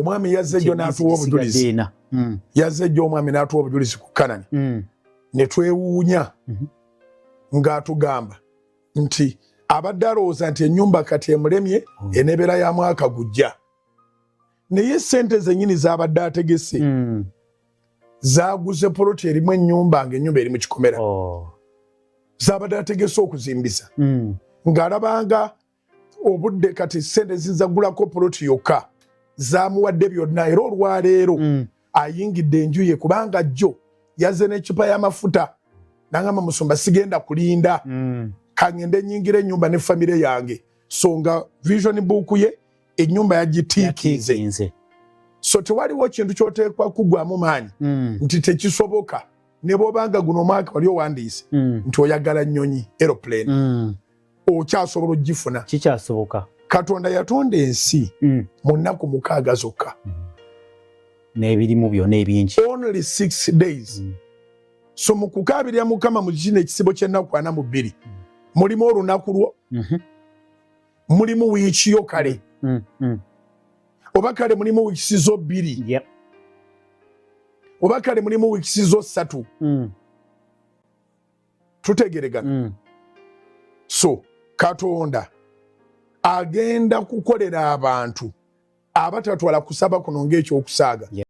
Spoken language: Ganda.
Omwami yazze jjo n'atuwa obujulizi. Yazze jjo omwami n'atuwa obujulizi ku Kanani. Ne twewuunya ng'atugamba nti abadde alowooza nti ennyumba kati emulemye, enebeera ya mwaka gujja, naye sente zennyini z'abadde ategese zaguze poloti erimu ennyumba, ng'ennyumba eri mu kikomera. Z'abadde ategese okuzimbisa, ng'alabanga obudde kati sente zizagulako poloti yokka, zamuwadde byonna. Era olwaleero ayingidde enju ye, kubanga jjo yazze n'eccupa y'amafuta nangamba, "Musumba, sigenda kulinda, kangende nyingira ennyumba ne famire yange." So nga vision book ye ennyumba yagitiikinze. Yakiikinze. So tewaliwo kintu kyoteekwa kugwamu maanyi nti tekisoboka, ne bwobanga guno omwaka wali owandiise nti oyagala nnyonyi, aeroplane, okyasobola ogifuna. Kikyasoboka. Katonda yatonda ensi mu nnaku 6 zokka. N'ebirimu byonna ebingi. Only 6 days. So mu kukaabirira Mukama mu kino ekisibo ky'ennaku 42, mulimu olunaku lwo, mulimu wiiki yo kale, oba kale mulimu wiikisi zo 2, oba kale mulimu wiikisi zo 3. Tutegeregana? So Katonda agenda kukolera abantu abatatwala kusaba kuno ng'ekyokusaaga.